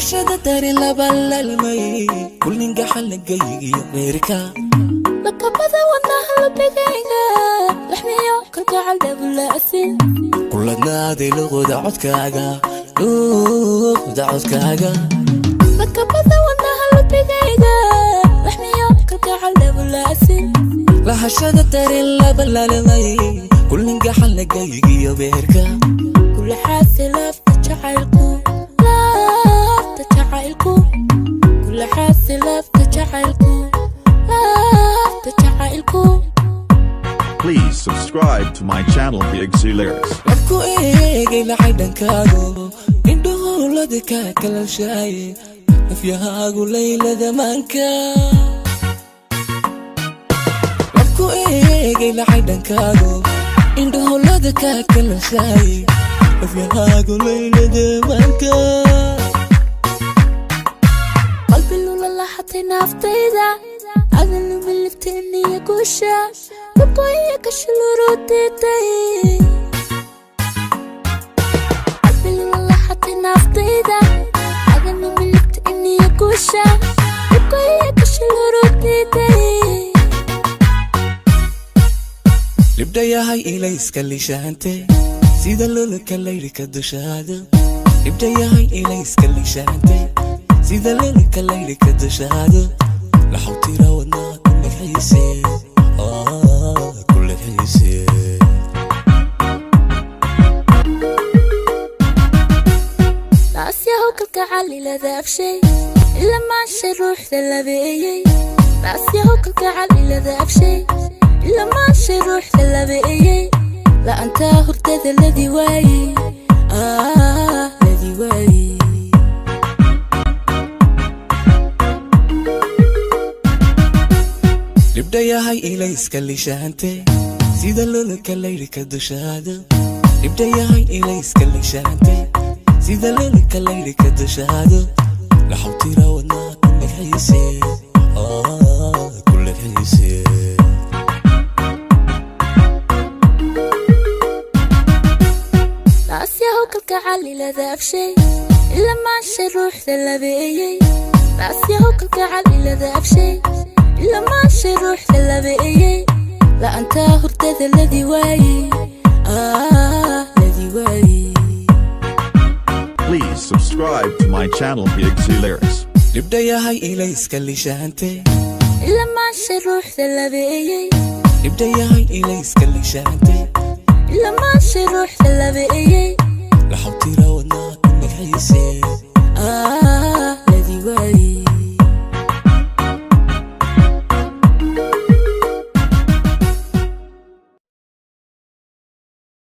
Lahashada dareen laba lalmay, kulninga xalagaygiyo meerka. Lakabada wadnaha labigayga, laxmiyo kalgacal dhabulaasin. Kuladnaaday luqda codkaaga, luqda codkaaga. Lakabada wadnaha labigayga, laxmiyo kalgacal dhabulaasin. Lahashada dareen laba lalmay, kulninga xalagaygiyo beerka. Kula xaasi laafta jacaylku, laafta jacaylku. Kula xaasi laafta jacaylku, laafta jacaylku. Please subscribe to my channel Big C Lyrics. Labku eegay lacay dhankaago, indhuhulada kaa kalalshaaye, nafyahaagu laylada maanka. Labku eegay lacay dhankaago, indhuhulada kaa kalalshaaye, nafyahaagu laylada maanka. Qalbi lula laxatay naaftayda, adan lumilibteeniya guusha luqoya kashaluruditay. Qalbi lula laxatay naaftayda, adan lumilibteeniya guusha luqoya kashaluruditay. Libdhayahay ilayska lishaante, sida lulka laydhka dushaado. Libdhayahay ilayska lishaante, sida lulka laydhka dushaado. Laxawtira wadnaa kullig xiise, kullig xiise. Laasyahow kalgacal ilada afshay, ila maashay ruuxda labeeyey. Laasyahow kalgacal ilada afshay, ila maashay ruuxda labeeyey. La'antaa hurdada ladi waayey, ladi waayey. Libdhayahay ilayska lishaante, sida lulka laydhka dushaado. Libdhayahay ilayska lishaante, sida lulka laydhka dushaado. Laxawtira wadnaa kullig xiise, kullig xiise. Laasyahow kalgacal ilada afshay, ila maashay ruuxda labeeyey. Laasyahow kalgacal ilada afshay, ila maashay ruuxda labeeyey. La'antaa hurdada ladi waayey, ladi waayey. Please subscribe to my channel Big C Lyrics. Libdhayahay ilayska lishaante, ila maashay ruuxda labeeyey. Libdhayahay ilayska lishaante, ila maashay ruuxda labeeyey. Laxawtira wadnaa kullig xiise.